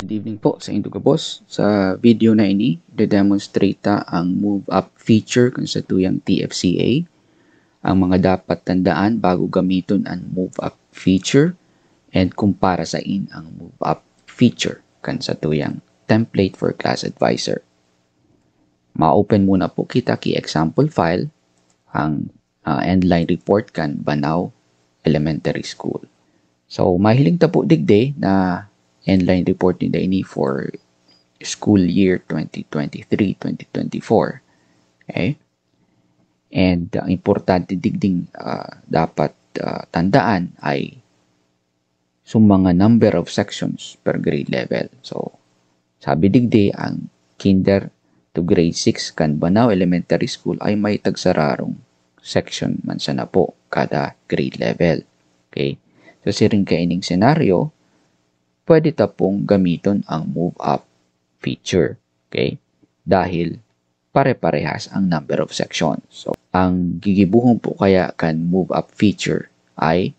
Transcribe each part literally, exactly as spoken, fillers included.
Good evening po sa indo gabos. Sa video na ini, i-demonstrate ta ang move up feature kan satuyang T F C A, ang mga dapat tandaan bago gamiton ang move up feature, and kung para sain ang move up feature kan satuyang template for class advisor. Ma-open muna po kita ki example file, ang ah, end line report kan Banao Elementary School. So, mahiling ta po digdi na end line report ninda ini for school year twenty twenty-three, twenty twenty-four. Okay? And ang importante digding ah, dapat ah, tandaan ay so mga number of sections per grade level. So, sabi digdi, ang kinder to grade six kan Banao Elementary School ay may tagsararong section man sana po kada grade level. Okay? So, siring kaining senaryo, pwede ta pong gamiton ang move up feature. Okay? Dahil pare-parehas ang number of sections. So, ang gigibuhon po kaya kan move up feature ay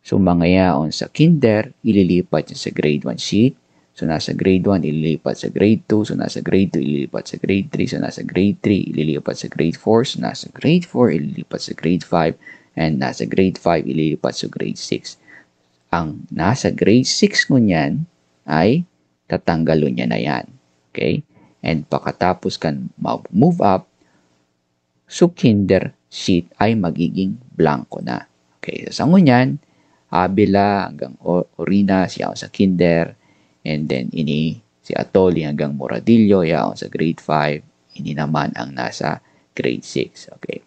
so mga yaon sa kinder, ililipat niya sa grade one sheet. So, nasa grade one, ililipat sa grade two. So, nasa grade two, ililipat sa grade three. So, nasa grade three, ililipat sa grade four. So, nasa grade four, ililipat sa grade five. And nasa grade five, ililipat sa grade six. Ang nasa grade six ngunyan ay tatanggalon niya na yan. Okay? And pakatapos kan mag-move up, so kinder sheet ay magiging blanco na. Okay, so sa ngunyan, Abela hanggang O- Orinas, yaon sa kinder, and then ini si Atoli hanggang Moradillo, yaon sa grade five, ini naman ang nasa grade six. Okay.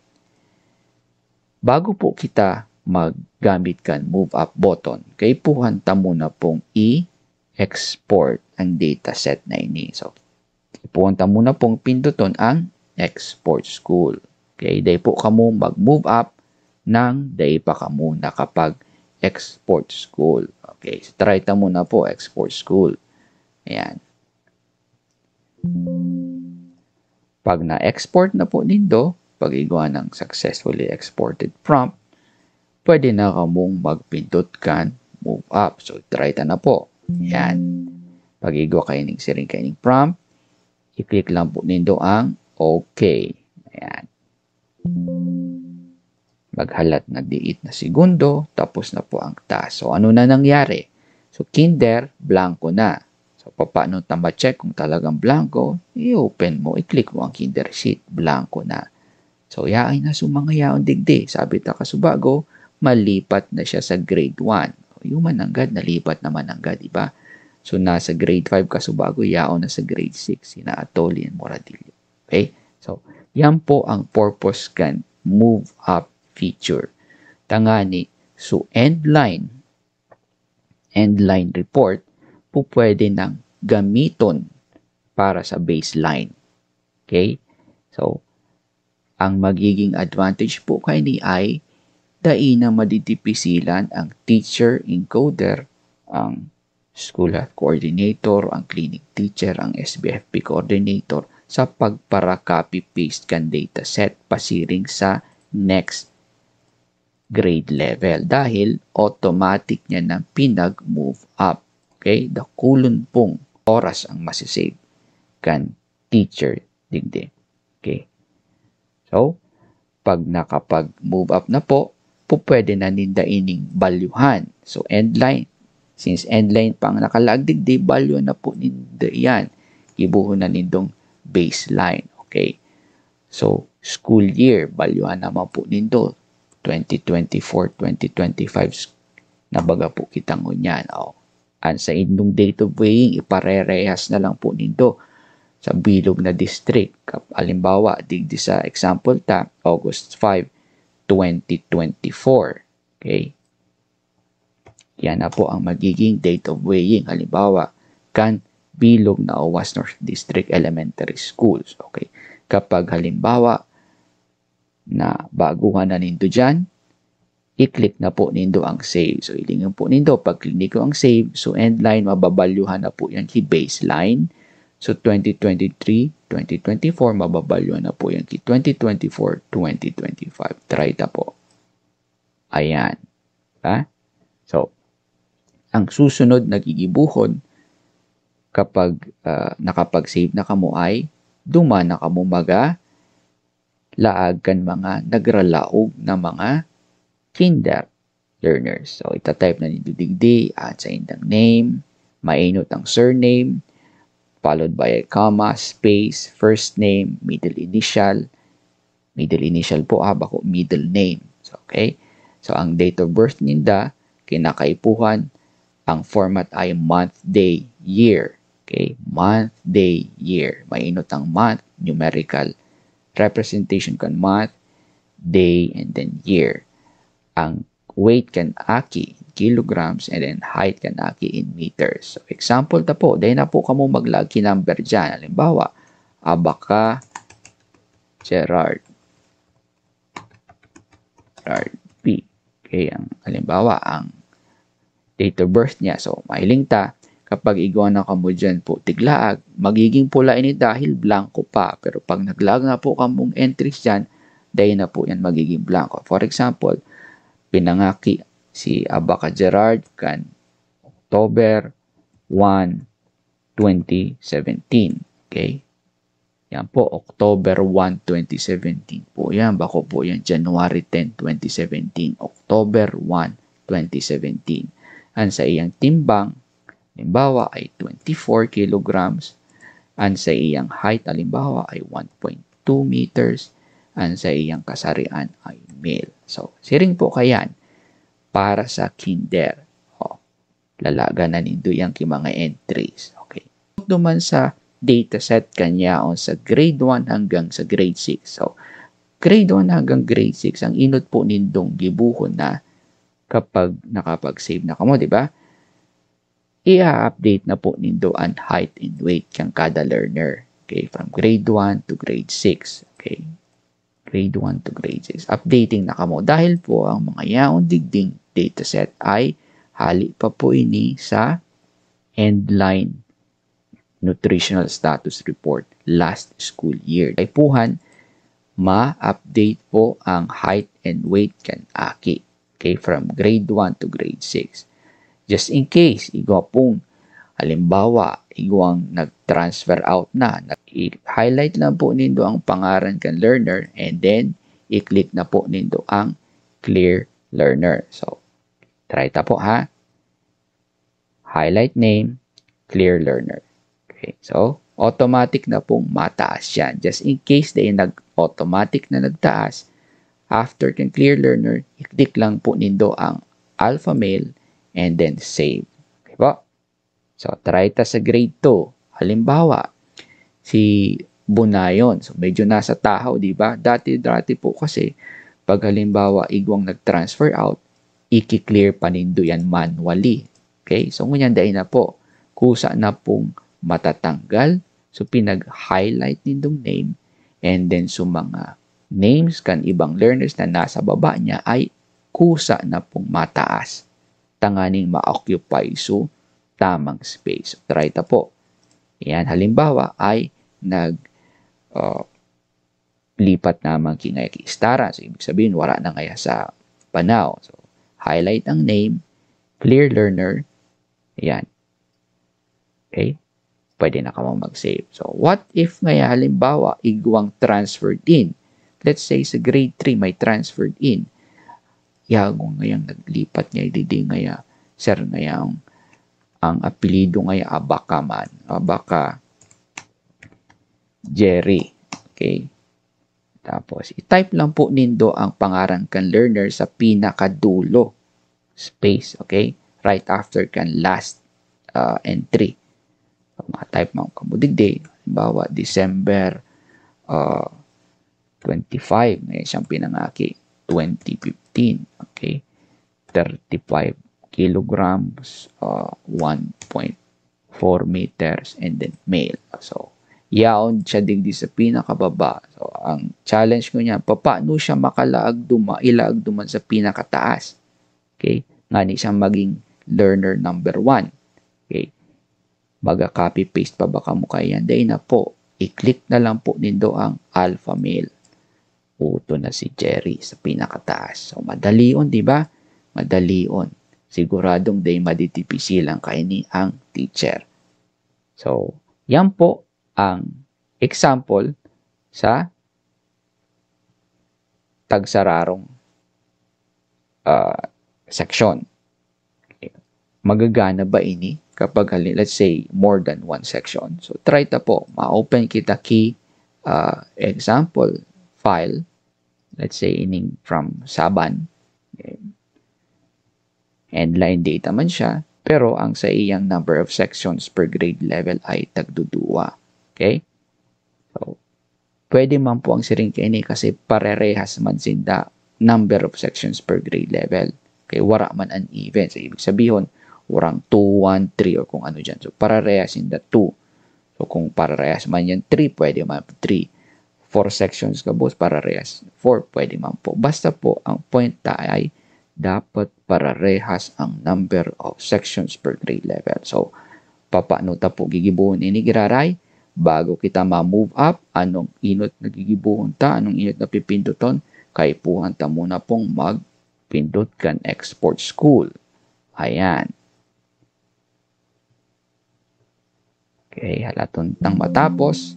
Bago po kita maggamit kan move up button, kaipuhan ta muna pong i-export ang dataset na ini. So, ipuon ta muna pong pinduton ang export school. Okay, dai po kamo mag-move up nang dai pa kamo nakapag-export school. Okay, so try ta muna po export school. Ayan. Pag na-export na po nindo, pag igwa ng successfully exported prompt, pwede na kamong magpindot kan move up. So, try ta na po. Yan. Pag igwa kayo ning siring kayo ning prompt, i-click lang po nindo ang okay. Ayan. Maghalat na diit na segundo, tapos na po ang task. So, ano na nangyari? So, kinder, blanco na. So, paano ta ma-check kung talagang blanco? I-open mo, i-click mo ang kinder sheet, blanco na. So, yaay na so mga yaon digdi. Sabi ta kasubago, malipat na siya sa grade one. Yung mananggad, nalipat naman nanggad, di ba? So, nasa grade five kasubago, yaon na sa grade six, sina Atoli and Moradillo. Okay? So, yan po ang purpose kan move up feature. Tangani, so end line, end line report, po pwede nang gamiton para sa baseline. Okay? So, ang magiging advantage po kaini ay dai na madidipisilan ang teacher encoder, ang school health coordinator, ang clinic teacher, ang S B F P coordinator sa pagpara-copy-paste kan dataset pasiring sa next grade level dahil automatic niya nang pinag-move up. Okay? Dakulon pong oras ang masisave kan teacher digdi. Okay. So, pag nakapag-move up na po, po pwede na ninda ining balyuhan. So, end line. Since end line pa ang nakalaag digdi, balyuhan na po ninda yan. Gibuhon na nindong baseline. Okay. So, school year, balyuhan naman po nindo. twenty twenty-four, twenty twenty-five, na baga po kita ngunyan. O, ang sa indong date of weighing, iparerehas na lang po nindo sa bilog na district. Kap- Halimbawa, digdi sa example ta, August five, twenty twenty-four. Okay? Yan na po ang magiging date of weighing. Halimbawa, kan bilog na Owas North District Elementary Schools. Okay? Kapag halimbawa, na baguhan na nindo dyan, i-click na po nindo ang save. So, hilingon po nindo, pag-click ko ang save, so end line, mababalyuhan na po yan si baseline. So, twenty twenty-three, twenty twenty-four, mababalyuhan na po yan si twenty twenty-four, twenty twenty-five. Try ta po. Ayan. Ha? So, ang susunod na gigibuhon kapag ah, nakapag-save na kamo ay duman na kamo maga laag kan mga nagralaog na mga kinder learners. So, ita-type na nindo digdi ang saindang name, mainot ang surname, followed by a comma, space, first name, middle initial, middle initial po ha, bako middle name. So, okay? So, ang date of birth ninda, kinakaipuhan, ang format ay month, day, year. Okay? Month, day, year. Mainot ang month, numerical representation kan month, day, and then year. Ang weight kan aki in kilograms, and then height kan aki in meters. So, example ta po, dai na po kamo maglaag ki number dyan. Halimbawa, Abaca Gerard. Gerard P. Okay, ang halimbawa, ang date of birth niya. So, mahiling ta, kapag igwa na kamo dyan po tiglaag, magiging pula ini dahil blanco pa. Pero pag naglaag na po kamong entries dyan, dahil na po yan magiging blanco. For example, pinangaki si Abaca Gerard kan October one, twenty seventeen. Okay? Yan po, October one, twenty seventeen po yan. Bako po yan, January ten, twenty seventeen. October one, twenty seventeen. Ang sa iyang timbang, halimbawa, ay twenty-four kilograms. Ang sa iyang height, halimbawa, ay one point two meters. Ang sa iyang kasarian ay male. So, siring po kayan para sa kinder. O, lalagan na nindo yan ki mga entries. Okay. Duman sa dataset kan yaon sa grade one hanggang sa grade six. So, grade one hanggang grade six, ang inot po nindong gibuhon na kapag nakapag-save na kamo, di ba? I-update na po nindo ang height and weight kan kada learner. Okay, from grade one to grade six. Okay, grade one to grade six. Updating na kamo. Dahil po ang mga yaon digding dataset ay hali pa po ini sa Endline Nutritional Status Report last school year. Kaipuhan, ma-update po ang height and weight kan aki. Okay, from grade one to grade six. Just in case, igwa pong, halimbawa, igwang nag-transfer out na, nag- i-highlight lang po nindo ang pangaran kan learner and then i-click na po nindo ang clear learner. So, try ta po ha. Highlight name, clear learner. Okay, so automatic na pong mataas yan. Just in case dai nag-automatic na nagtaas, after kan clear learner, i-click lang po nindo ang alpha male and then save. Okay po? So, try ta sa grade two. Halimbawa, si Bunayon. So, medyo nasa tahaw, di ba? Dati-dati po kasi, pag halimbawa, igwang nag-transfer out, iki-clear pa nindo yan manually. Okay? So, ngunyan dai na po. Kusa na pong matatanggal. So, pinag-highlight nindong name. And then, so mga names kan ibang learners na nasa baba niya ay kusa na pong mataas. Tanganing ma-occupy so tamang space. So, try ta po. Yan, halimbawa ay nag, ah, lipat naman ki ngaya ki Istara. So, ibig sabihin, wala na ngaya sa Panao. So, highlight ang name, clear learner. Yan. Okay? Pwede na kamo mag-save. So, what if ngaya halimbawa, igwang transferred in? Let's say, sa grade three, may transferred in. Yago ngayang naglipat niya, didi ngaya, sir, ngaya ang, ang apelido ngaya Abaca man. Abaca Jerry. Okay? Tapos, i-type lang po nindo ang pangaran kan learner sa pinakadulo. Space, okay? Right after kan last ah, entry. Pag ma-type mo kamo digdi, halimbawa, December ah, twenty-five, ngayon siyang pinangaki, twenty fifteen, okay? Thirty-five kilograms, ah, one point four meters, and then male. So, yaon siya digdi sa pinakababa. So, ang challenge ko niya, papaano siya makalaag duma-, ilaag duman sa pinakataas? Okay? Ngani siyang maging learner number one. Okay? Maga-copy-paste pa ba kamo kaiyan? Dai na po. I-click na lang po nindo ang alpha male. Uto na si Jerry sa pinakataas. So, madalion, di ba? Madalion. Siguradong dai madidipisilan kaini ang teacher. So, yan po ang example sa tagsararong, ah, section. Okay. Magagana ba ini kapag, hali-, let's say, more than one section? So, try ta po. Ma-open kita ki, ah, example file. Let's say, ining from Saban. Okay. And line data man siya, pero ang sa iyang number of sections per grade level ay tagduduwa. Okay? So, pwede man po ang siring kaini kasi parerehas man sinda number of sections per grade level. Okay, wara man uneven. So, ibig sabihin, warang two, one, three, or kung ano dyan. So, parerehas sinda two. So, kung parerehas man yan three, pwede man three. Four sections gabos, parerehas four, pwede man po. Basta po, ang point ta ay dapat parerehas ang number of sections per grade level. So, papaano ta po gigibohon ini, giraray? Bago kita ma-move up, anong inot na gigibohon ta? Anong inot na pipinduton? Kaipuhan ta muna pong magpindot kan export school. Ayan. Okay, halaton tang matapos.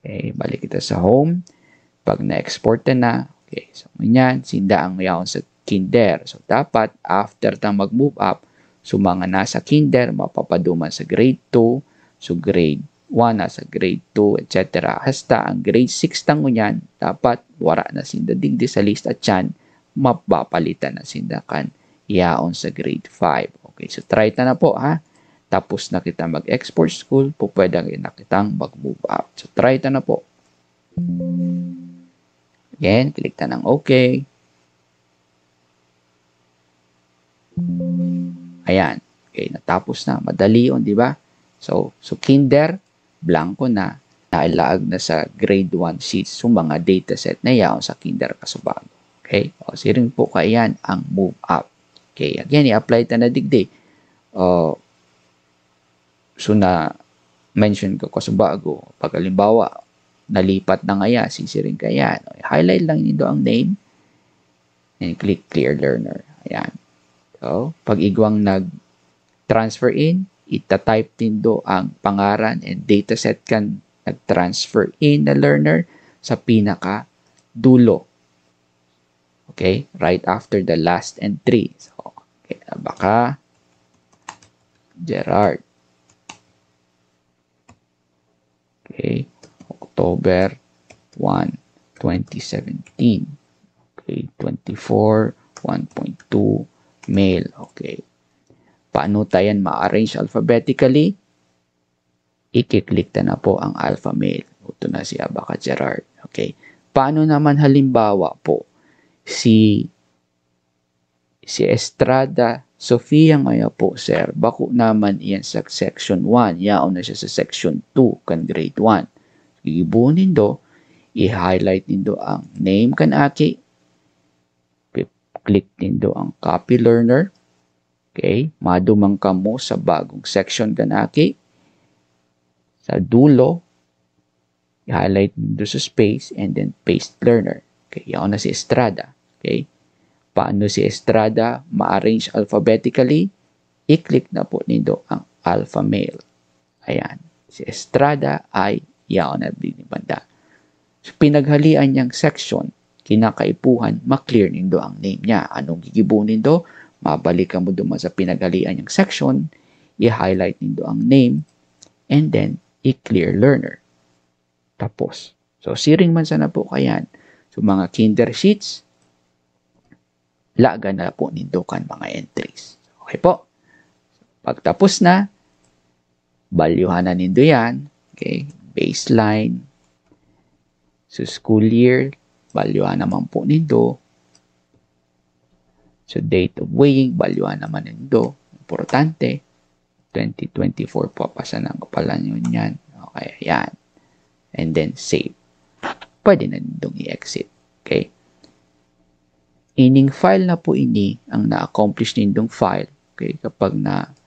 Okay, balik kita sa home. Pag na-export na, okay, so ngunyan, sinda ang yaon sa kinder. So, dapat, after ta mag-move up, so mga nasa kinder, mapapaduman sa grade two, so grade one, nasa grade two, et cetera. Hasta ang grade six ta ngunyan, dapat wara na sinda digdi sa list at yan, mapapalitan na sinda kan yaon sa grade five. Okay, so try ta na po, ha. Tapos na kita mag-export school, pupwede na kitang mag-move up. So, try ta na po. Again, click ta ng okay. Ayan. Okay, natapos na. Madali yun, di ba? So, so kinder, blanco na. Nailaag na sa grade one sheets, so mga dataset na yaon sa kinder kasubago. Okay? O, siring po kaiyan ang move up. Okay, again, i-apply ta na digdi. O, so na-mention ko kasubago, pag halimbawa, nalipat na ngaya, sisiring kaiyan. Highlight lang nindo ang name and click clear learner. Ayan. So, pag igwang nag-transfer in, ita-type nindo ang pangaran and dataset kan nag-transfer in na learner sa pinaka dulo. Okay? Right after the last entry. So, okay, Abaca Gerard. Okay? October one, twenty seventeen. Okay? Twenty-four, one point two, male. Okay. Paano ta yan ma-arrange alphabetically? I-click ta na po ang alpha male. Ito na si Abaca Gerard. Okay. Paano naman halimbawa po si, si Estrada Sofia ngaya po, sir? Bako naman iyan sa section one. Yaon na siya sa section two kan grade one. Gigibohon nindo, i-highlight nindo ang name kan aki. Click nindo ang copy learner. Okay? Maduman kamo sa bagong section kan aki. Sa dulo, i-highlight nindo sa space and then paste learner. Okay? Yaon na si Estrada. Okay? Paano si Estrada ma-arrange alphabetically? I-click na po nindo ang alpha male. Ayan. Si Estrada ay yaon na din banda. So, pinaghalian niyang section, kinakaipuhan, ma-clear nindo ang name niya. Anong gigibo nindo? Mabalik kamo duman sa pinaghalian niyang section, i-highlight nindo ang name, and then i-clear learner. Tapos. So, siring man sana po kayan. So, mga kinder sheets, lagan na po nindo kan mga entries. Okay po. Pagtapos na, balyuhan na nindo yan. Okay? Baseline. So, school year, balyuhan naman po nindo. So, date of weighing, balyuhan naman nindo. Importante. Twenty twenty-four po, pasanan ko pala yun yan. Okay, yan. And then, save. Pwede na nindong i-exit. Okay? Ining file na po ini ang na-accomplish nindong file. Okay? Kapag na-update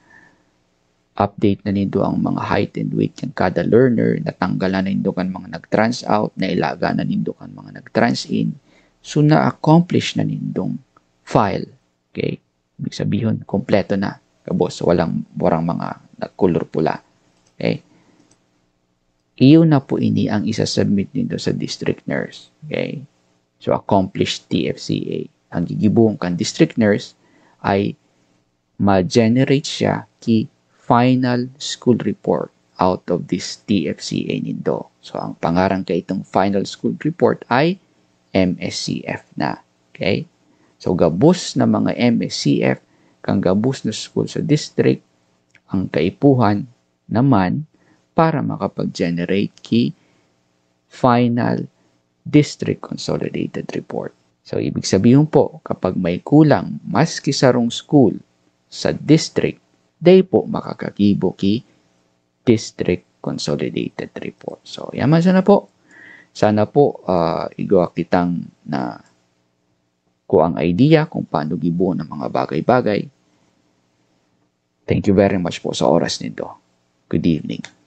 na nindo ang mga height and weight kan kada learner, natanggalan na nindo kan mga nag-trans out, nailaga na nindo kan mga nag-trans in. So, na-accomplish na nindong file. Okay? Ibig sabihin, kompleto na. Kabos, walang, walang mga nagkulor pula. Okay? Iyo na po ini ang isasubmit nindo sa district nurse. Okay? So, accomplished T F C A. Ang gigibohon kan district nurse ay ma-generate siya ki final school report out of this T F C A nindo. So, ang pangaran kaitong final school report ay M S C F na. Okay? So, gabos na mga M S C F, kan gabos na school sa district, ang kaipuhan naman para makapag-generate ki final district consolidated report. So, ibig sabihin po, kapag may kulang maski sarong school sa district, dai po makakagibo ki district consolidated report. So, yaman sana po. Sana po, ah, igwa kitang na kuang idea kung paano gibohon ang mga bagay-bagay. Thank you very much po sa oras nindo. Good evening.